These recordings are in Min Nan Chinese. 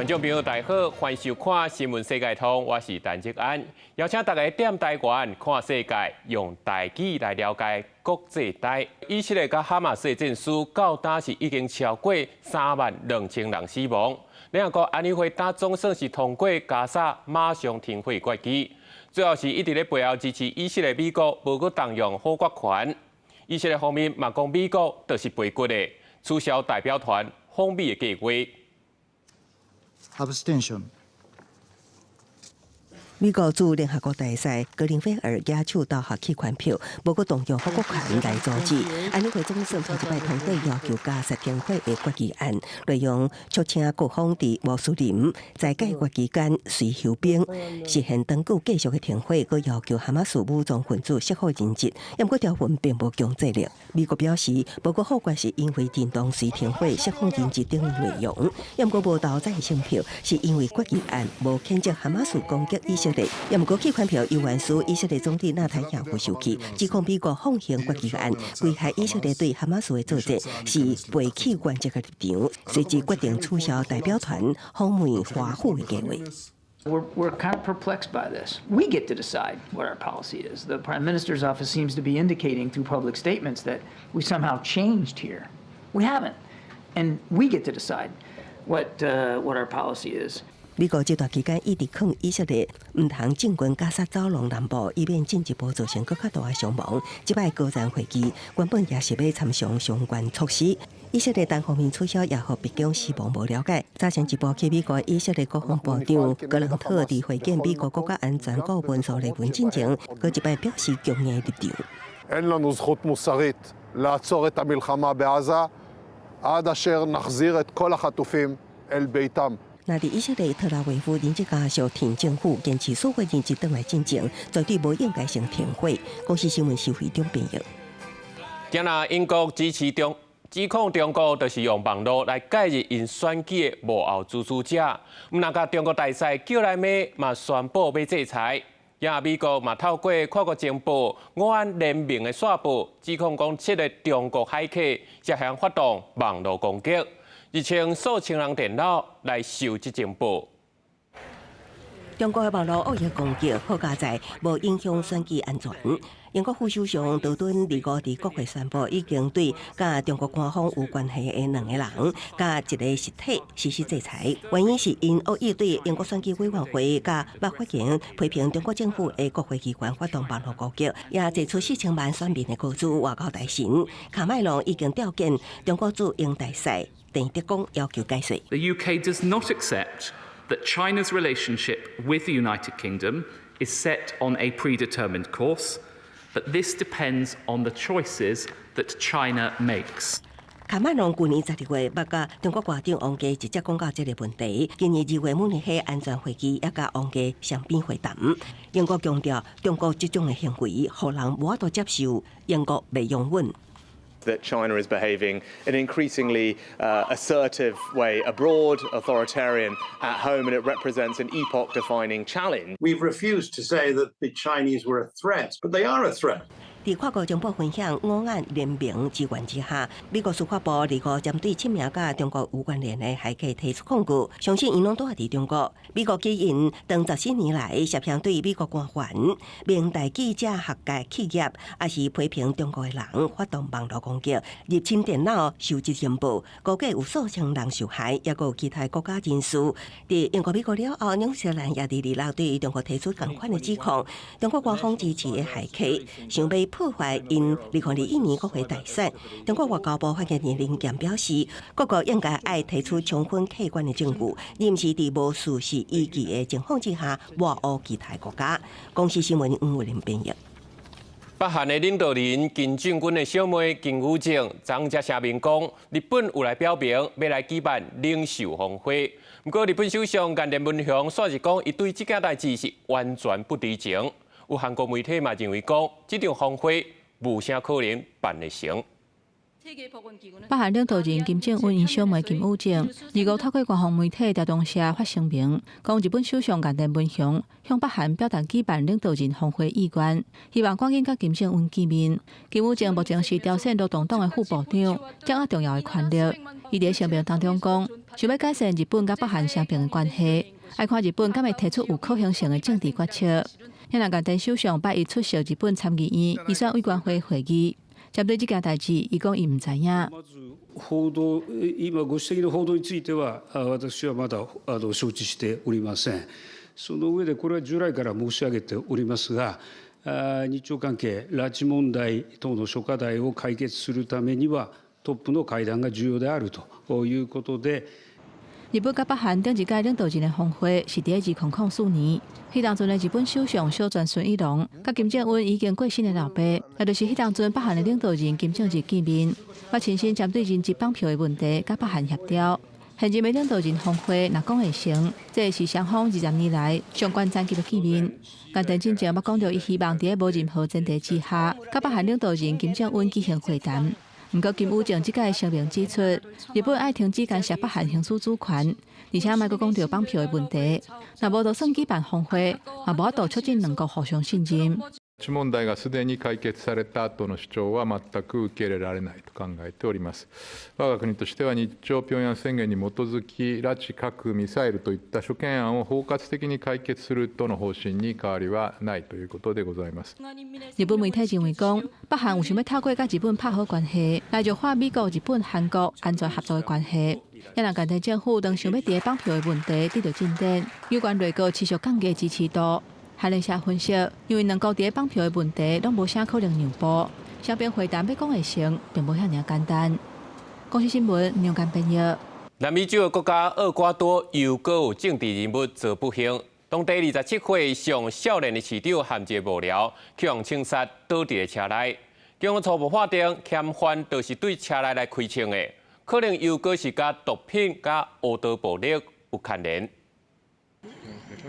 觀眾朋友大家好，歡迎收看《新聞世界通》，我是陳志安，邀請大家踮台灣看世界，用台語來了解國際大。以色列佮哈馬斯的戰事到今是已經超過3萬2千人死亡。聯合國安理會今總算是通過加沙馬上停火決議，最後是一直咧背後支持以色列美國無閣動用否決權。以色列方面嘛講美國就是背骨的，取消代表團訪美的計劃。 Abstention。美國駐聯合國大使格林菲爾舉手投下棄權票，無閣動用否決權來阻止。安理會總算頭一擺通過要求加沙停火的決議案，內容促請各方佇穆斯林齋戒月期間隨休兵，實現長久繼續的停火，閣要求哈馬斯武裝分子釋放人質。毋過條文並無強制力。美國表示，無閣否決是因為認同隨停火、釋放人質等內容，毋過無投贊成票是因為決議案無譴責哈馬斯攻擊以色列。毋過棄權票猶原使以色列總理納坦雅胡受氣，指控美國放行決議案，危害以色列對哈馬斯的作戰，是背棄原則的立場，隨即決定取消代表團訪問華府的計劃。 We're kind of perplexed by this. We get to decide what our policy is. The Prime Minister's office seems to be indicating through public statements that we somehow changed here. We haven't. And we get to decide what our policy is. 美國這段期間一直勸以色列毋通進軍加沙走廊南部，以免進一步造成閣較大的傷亡。這擺高層會議原本也是欲參詳相關措施。以色列單方面取消，也予白宮失望無了解。早前一步去美國，以色列國防部長格蘭特佇會見美國國家安全顧問蘇利文進前，閣一擺表示強硬立場。 אין לנו זכות מוסרית לעצור את המלחמה בעזה עד אשר נחזיר את כל החטופים אל ביתם. 那佇以色列特拉維夫人質家屬挺政府堅持所有人質轉來進前，絕對無應該先停火。公視新聞徐惠中編譯。今仔英國支持中指控中國就是用網路來介入𪜶選舉的幕後支持者，毋但共中國大使叫來罵，嘛宣布欲制裁。也美國嘛透過跨國情報五眼聯盟的線報，指控講七个中國駭客涉嫌發動網路攻擊，入侵數千人電腦來收集情報。中國的網路惡意攻擊，好佳哉無影響選舉安全。英國副首相道頓二五佇國會宣布，已經對佮中國官方有關係的兩個人，佮一個實體實施制裁。原因是𪜶惡意對英國選舉委員會佮立法院批評中國政府的國會機關發動網路攻擊，也祭出4000萬選民的個資外交大臣卡麥隆已經調見中國駐英大使鄭德江，要求解釋。 The UK does not accept that China's relationship with the United Kingdom is set on a predetermined course, but this depends on the choices that China makes. 卡麥隆舊年12月捌佮中國外長王毅直接講到這個問題。今年2月慕尼黑安全會議也佮王毅雙邊會談。英國強調，中國這種的行為，予人無法度接受，英國袂容忍。 That China is behaving in an increasingly assertive way abroad, authoritarian at home, and it represents an epoch defining challenge. We've refused to say that the Chinese were a threat, but they are a threat. 佇跨國情報分享五眼聯盟支援之下，美國司法部二五針對七名佮中國有關聯的駭客提出控告，相信𪜶攏都佇中國。美國基因長14年來涉嫌對美國官員、明代記者、學界企業，抑是批評中國的人發動網路攻擊、入侵電腦、收集情報，估計有數千人受害，抑閣有其他國家人士。佇英國、美國了後，紐西蘭也佇二六對中國提出仝款的指控。中國官方支持的駭客想欲破壞𪜶2021年國會大選。中國外交部發言人林劍表示，各國應該愛提出充分客觀的證據，而毋是佇無事實依據的情況之下抹黑其他國家。公視新聞黃偉玲編譯。北韓的領導人金正恩的小妹金與正，昨才聲明講，日本有來表明欲來舉辦領袖峰會。毋過日本首相岸田文雄煞是講，伊對這件代誌是完全不知情。有韓國媒體嘛認為講，這場峰會無啥可能辦得成。北韓領導人金正恩𪜶小妹金與正，二五透過官方媒體朝中社發聲明，講日本首相岸田文雄向北韓表達舉辦領導人峰會意願，希望趕緊佮金正恩見面。金與正目前是朝鮮勞動黨的副部長，掌握重要的權力。伊佇聲明當中講，想欲改善日本佮北韓雙邊的關係，愛看日本敢會提出有可行性的政治決策。遐岸田首相拜一出席日本參議院預算委員會會議。針對這件代誌，伊講伊毋知影。報道、今ご指摘の報道については、私はまだ承知しておりません。その上で、これは従来から申し上げておりますが、日朝関係、拉致問題等の諸課題を解決するためには、トップの会談が重要であるということで。日本佮北韓頂一屆領導人的峰會是佇2004年，彼當陣的日本首相小泉純一郎佮金正恩已經過身的老爸，也就是彼當陣北韓的領導人金正日見面，捌親身針對人質綁票的問題佮北韓協調。現任的領導人峰會若講會成，這是雙方20年來上懸層級的見面。岸田進前捌講著，伊希望佇無任何前提之下，佮北韓領導人金正恩舉行會談。毋過金與正這擺聲明指出，日本愛停止干涉北韓行使主權，而且莫閣講著綁票的問題。若無就算舉辦峰會，嘛無法度促進兩國互相信任。拉致問題がすでに解決されたとの主張は全く受け入れられないと考えております。我が国としては、日朝平壌宣言に基づき、拉致、核、ミサイルといった諸懸案を包括的に解決するとの方針に変わりはないということでございます。日本媒體認為講，北韓有想欲透過佮日本拍好關係，來弱化美國、日本、韓國安全合作的關係。也讓岸田政府當想欲佇綁票的問題得到進展，有關內閣持續降低支持度。韓聯社分析，因為兩國佇綁票的問題攏無啥可能讓步，雙邊會談欲講會成，並無遐爾簡單。公視新聞梁間編譯。南美洲的國家厄瓜多又閣有政治人物遭不幸，當地27歲上少年的市長和一個幕僚去予槍殺倒佇咧車內，經過初步判定，嫌犯就是對車內來開槍的，可能又閣是佮毒品佮烏刀暴力有牽連。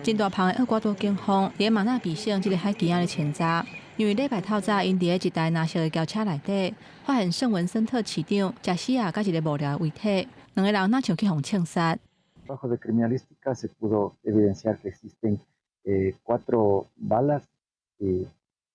真大芳的厄瓜多警方佇馬納比省這个海墘仔咧清查，因為禮拜透早，𪜶佇一台藍色的轎車內底，發現聖文森特市長賈西亞佮一个幕僚的遺體，兩个人若像去予槍殺。 Trabajo de criminalística se pudo evidenciar que existen cuatro balas y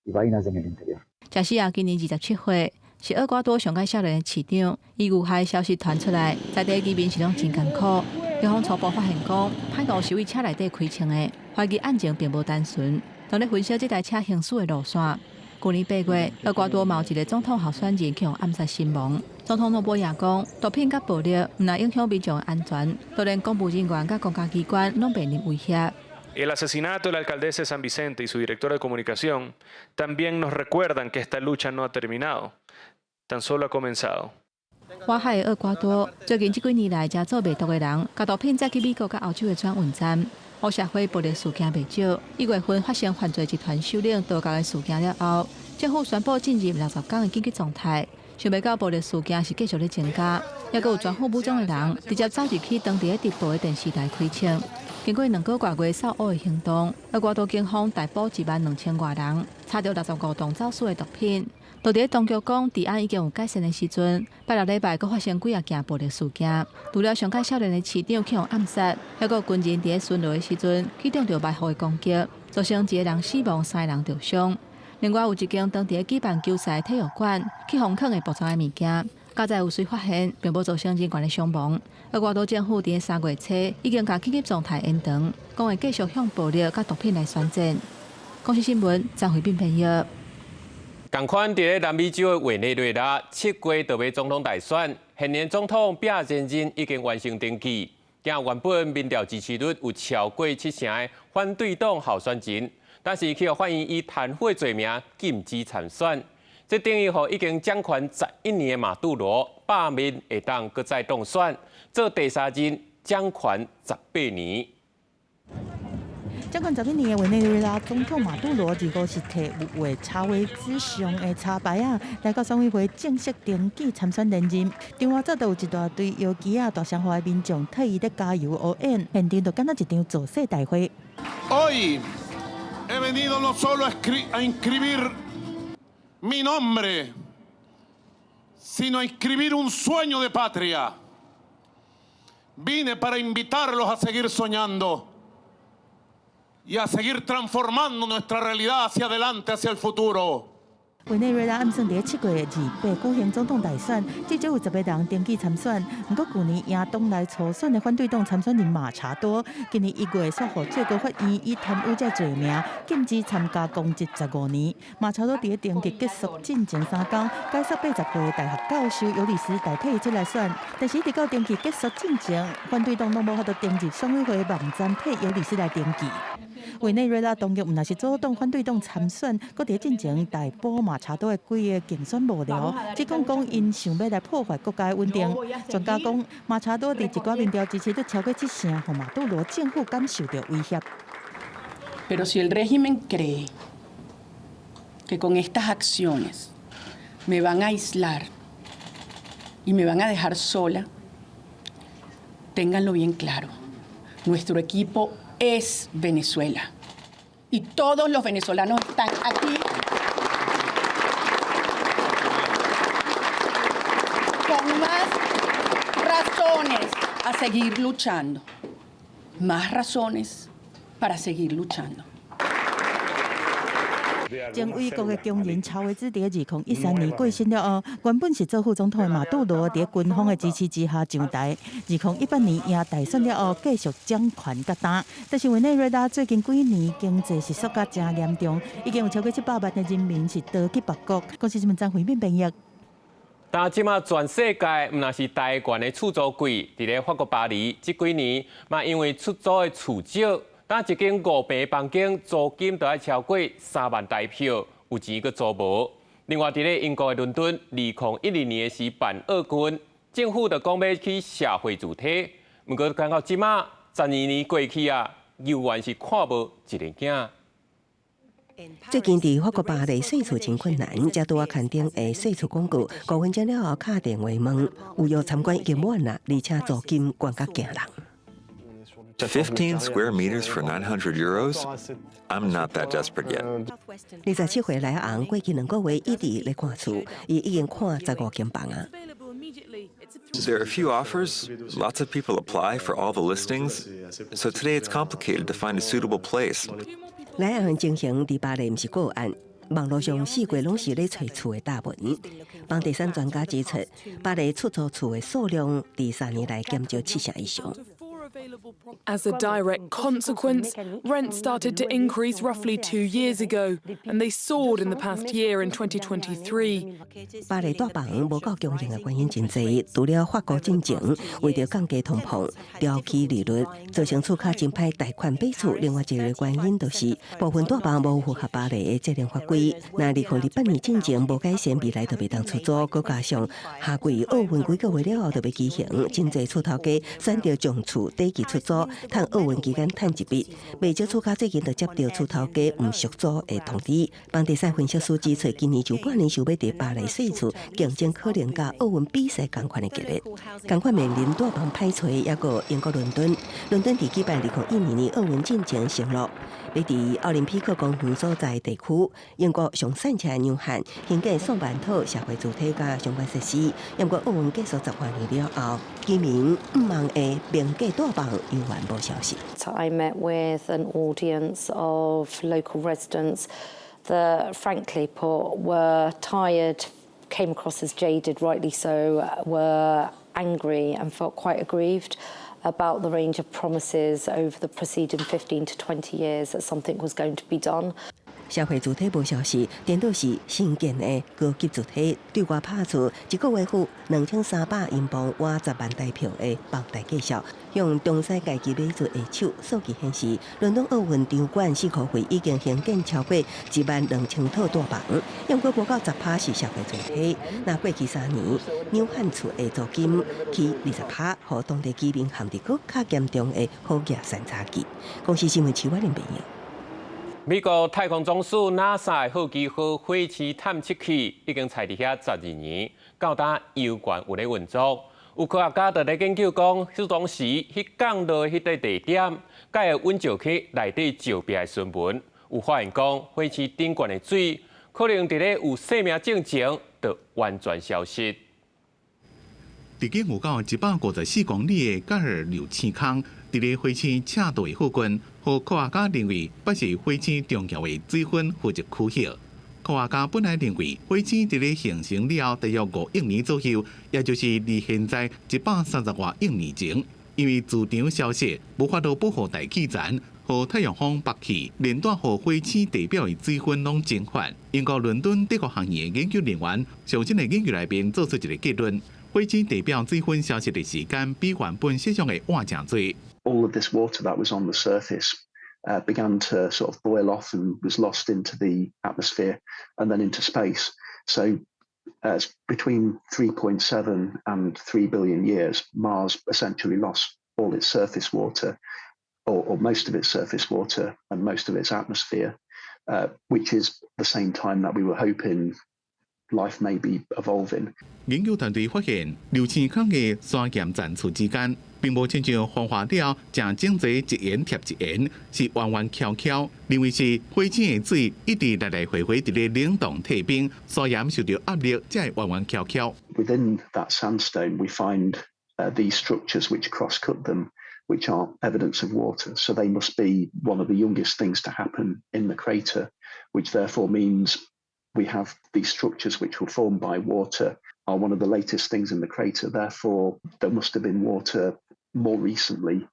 vainas en el interior。賈西亞今年27歲，是厄瓜多上蓋少年的市長。伊遇害消息傳出來，在地居民是攏真艱苦。警方初步發現講，歹徒是對車內底開槍的，懷疑案情並無單純。當咧分析這台車行駛的路線，舊年8月，厄瓜多嘛有一个總統候選人去予暗殺身亡。總統諾博亞講，毒品佮暴力毋但影響民眾的安全，就連公務人員佮公家機關攏面臨威脅。 El asesinato de la alcaldesa de San Vicente y su directora de comunicación también nos recuerdan que esta lucha no ha terminado, tan solo ha comenzado. 外海的厄瓜多最近這幾年來，誠濟賣毒的人，共毒品載去美國佮歐洲的轉運站。黑社會暴力事件袂少。1月份發生犯罪集團首領刀割的事件了後，政府宣布進入60天的緊急狀態。想袂到暴力事件是繼續咧增加，猶閣有全副武裝的人直接走入去當地直播的電視台開槍。經過2個外月掃烏的行動，厄瓜多警方逮捕1萬2千外人，查著65棟走私的毒品。到佇當局講治安已經有改善的時陣，拜六禮拜閣發生幾仔件暴力事件。除了上蓋少年的市長去予暗殺，猶閣有軍人佇咧巡邏的時陣去中著埋伏的攻擊，造成一個人死亡，三個人受傷。另外有一間當地舉辦球賽體育館去予囥會爆炸的物件，佳哉有隨發現，並無造成人員的傷亡。厄瓜多政府佇3月初已經共緊急狀態延長，講會繼續向暴力佮毒品來宣戰。公視新聞張惠斌編譯。仝款佇咧南美洲的委內瑞拉，7月就欲總統大選，現任總統畢連任已經完成登記，驚原本民調支持率有超過七成的反對黨候選人，但是去予發現以貪腐的罪名禁止參選，這等於予已經掌權11年的馬杜羅罷免會當閣再當選，做第三任掌權18年。掌權11年的委內瑞拉總統馬杜羅，25是提有畫查韋茲像的車牌仔，來到選委會正式登記參選連任。場外早就有一大堆搖旗仔、大聲呼的民眾替伊咧加油応援，現場就敢若一場造勢大會。 Hoy he venido no solo a inscribir mi nombre, Sino a inscribir un sueño de patria. Vine para invitarlos a seguir soñando y a seguir transformando nuestra realidad hacia adelante, hacia el futuro. 委內瑞拉按算佇7月28舉行總統大選，至少有10個人登記參選。毋過舊年贏黨內初選的反對黨參選人馬查多，今年1月煞予最高法院以貪污這罪名禁止參加公職15年。馬查多佇咧登記結束進前3工，改選80歲大學教授尤里斯代替伊出來選，但是一直到登記結束進前，反對黨攏無法度登入選委會網站替尤里斯來登記。委內瑞拉當局毋但是阻擋反對黨參選，閣佇進前逮捕馬查多的幾个競選幕僚，指控講𪜶想欲來破壞國家穩定。專家講，馬查多佇一寡民調支持率超過七成，予馬杜羅政府感受著威脅。 Pero si el régimen cree que con estas acciones me van a aislar y me van a dejar sola, ténganlo bien claro. Nuestro equipo es Venezuela. Y todos los venezolanos están aquí con más razones a seguir luchando. Más razones para seguir luchando. 前偉國的強人查韋茲佇2013年過身了後，原本是做副總統的馬杜羅佇軍方的支持之下上台。2018年贏大選了後，繼續掌權甲今。但是委內瑞拉最近幾年經濟失速甲誠嚴重，已經有超過700萬的人民是逃去別國。公視新聞張惠敏編譯。但這馬全世界毋但是台灣的厝租貴，佇咧法國巴黎這幾年嘛，因為出租的厝少。單一間5平房間租金都愛超過3萬台票，有錢閣租無。另外，佇咧英國的倫敦，2012年的時辦奧運，政府就講欲起社會住宅，毋過講到這馬12年過去啊，猶原是看無一个影。最近佇法國巴黎稅厝真困難，才拄仔刊登的稅厝廣告，5分鐘了後敲電話問，預約參觀已經滿啦，而且租金懸甲驚人。 15 square meters for €900? I'm not that desperate yet. 27歲來紅過去2個月一直咧看厝，伊已經看15間房啊。 There are few offers. Lots of people apply for all the listings. So today it's complicated to find a suitable place. 來紅情形佇巴黎毋是個案，網路上四界攏是咧揣厝的貼文。房地產專家指出，巴黎出租厝的數量佇3年來減少七成以上。 As a direct consequence, rents started to increase roughly 2 years ago, and they soared in the past year in 2023. 巴黎蹛房無夠供應的原因真濟，除了法國進前為著降低通膨、調起利率，造成厝較真歹貸款買厝。另外一个原因就是部分蹛房無符合巴黎的節能法規。若2028年進前無改善，未來就袂當出租。閣加上夏季奧運幾個月了後就欲舉行，真濟厝頭家選擇將厝短期出租，趁奧運期間趁一筆。袂少厝跤最近就接著厝頭家毋續租的通知。房地產分析師指出，今年上半年想欲佇巴黎踅厝競爭可能佮奧運比賽仝款的激烈，仝款面臨蹛房歹揣，抑閣英國倫敦，倫敦佇舉辦2012年奧運進前承諾，欲佇奧林匹克公園所在地區，英國上散赤的約翰興建數萬套社會住宅佮相關設施。毋過奧運結束10外年了後，居民向望的名價蹛房猶原無消息。 I met with an audience of local residents that, frankly put, were tired, came across as jaded, rightly so, were angry and felt quite aggrieved about the range of promises over the preceding 15 to 20 years that something was going to be done. 社會住宅無消息，顛倒是新建的高級住宅對外拍出一個月付2300英鎊倚10萬台票的房貸計數，向中產階級買厝下手。數據顯示，倫敦奧運場館四箍費已經興建超過1萬2千套蹛房，毋過無夠10%是社會住宅。若過去3年，約翰厝的租金起20%，予當地居民陷入閣較嚴重的好額三叉戟。公視新聞徐婉玲編譯。美國太空總署 NASA 的好奇號火星探測器已經載佇遐12年，到今猶原有咧運作。有科學家就咧研究講，彼當時彼降落彼個地點，敢會穩石去內底石壁的詢問，有發現講火星頂懸的水，可能佇咧有生命進前就完全消失。直徑有到154公里的蓋爾流星空，佇咧火星赤道的附近，予科學家認為抑是火星重要的水分富集區域。科學家本來認為火星佇咧形成了後大約5億年左右，也就是離現在130外億年前，因為磁場消失，無法度保護大氣層，予太陽風北去，連帶予火星地表的水分攏蒸發。英國倫敦帝國學院的研究人員上新的研究內面做出一個結論：火星地表水分消失的時間比原本設想的晚誠濟。 All of this water that was on the surface began to sort of boil off and was lost into the atmosphere and then into space. So between 3.7 and 3 billion years, Mars essentially lost all its surface water, or most of its surface water and most of its atmosphere, which is the same time that we were hoping life may be evolving. 研究團隊發現，流星空的砂岩層次之間，並無親像風化了誠整齊一層疊一層，是彎彎翹翹。認為是火星的水一直來來回回佇咧冷凍退冰，砂岩受著壓力才會彎彎翹翹。 Within that sandstone, we find these structures which cross-cut them, which are evidence of water. So they must be one of the youngest things to happen in the crater, which therefore means we have these structures which were formed by water are one of the latest things in the crater. Therefore, there must have been water more recently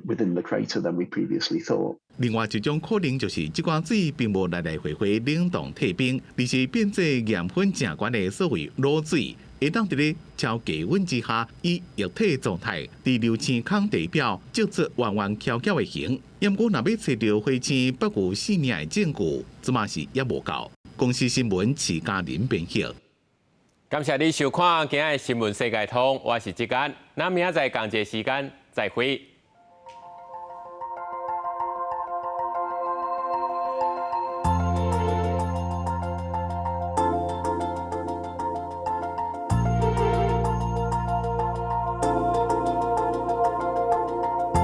within the crater than we previously thought. 另外一種可能就是，這寡水並無來來回回冷凍退冰，而是變做鹽分誠懸的所謂滷水，會當佇咧超低溫之下，以液體狀態佇流星空地表織出彎彎翹翹的形。毋過，若欲揣著火星北有生命的證據，這嘛是猶無夠。公視新聞徐嘉玲編譯。感謝你收看今仔的新聞世界通，我是志安，咱明仔載仝一个時間再會。